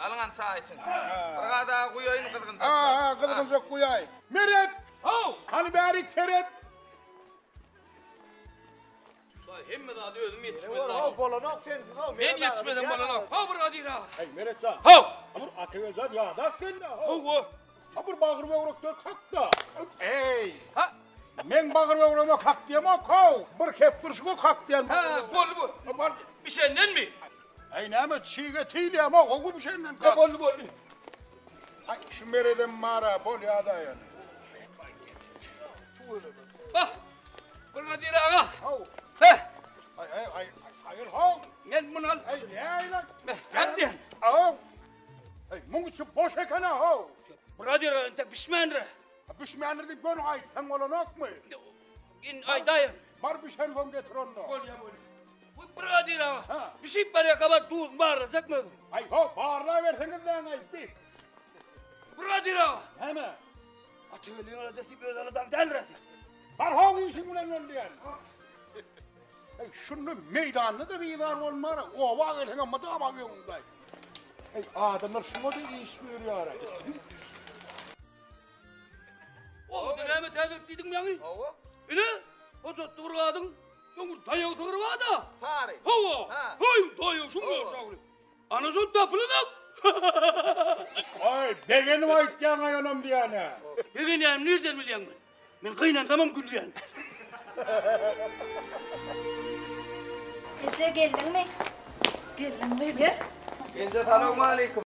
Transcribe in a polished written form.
Alyň çaý içiň. Bir gada guýaýyn gyzgynjak çaý. Ha, ha, gyzgynjak guýaý. Meret! Haw! Hany bärik seret! Hemme zady özüm ýetişmeli. Haw, bolanok sensiz haw. Men ýetişmesem bolanok. Haw bir gadyr aga. Eý, Meret jan. Haw! Ha bir Atageljan ýadap geldi haw. Hawa. Ha bir bagyr böwrekler kakda. Eý! Ha! Meň bagyr böwregime kak diýemok haw. Bir kepgir şuňa kak diýen. Ha, boldy bu. Bar. Bişendenmi? Eý, näme çig eti iýýämok, haw bu bişenden kak. Boldy, boldy. Aý, şu Meredem bar-a, bolýa-da ýöne. Bah! Gulkadyr aga. Haw. Heh. Aý, aý, aý, aýyl haw. Men muny al. Aý, näýle? Gel diýen. Haw. Aý, muň içi boş eken-a, haw. Brader, entek bişmändir. Bişmändir diýip göni aýtsaň bolanokmy? In aýdaýyn. Bar bişensoň getir onda. Bolýa, bolýa. Bu brader aga. Bişip barýa gabar duz barlajakmy özüň? Aý, haw, barlaberseňiz näme aýtdy? Brader aga. Näme? Atageldiň aladasy öz aladaň däldir sen. Bar how işiň bilen bol diýen. Eý, şunda meýdanda-da bizar bolmar, oba gelseňem mydama öňüňde. Eý, adamlar şuňa-da iş buýurýar. Obada näme täzelik diýdiň ýaňy? Hawa. Ine, hojatly bir gadyň öňür daýaw sygyry bar-da. Sary. Hawa. Ha. Höý, daýaw şuň ýaşagyny. Ana şol tapylanok. Aý, begenip aýtýaň-aý onam diýýän-ä. Begenýänim nirden bilýäň men? Men gynansamam gülýän. Eje geldiňmi? Geldim gyz. Ýer. Enje salowmaleýkim.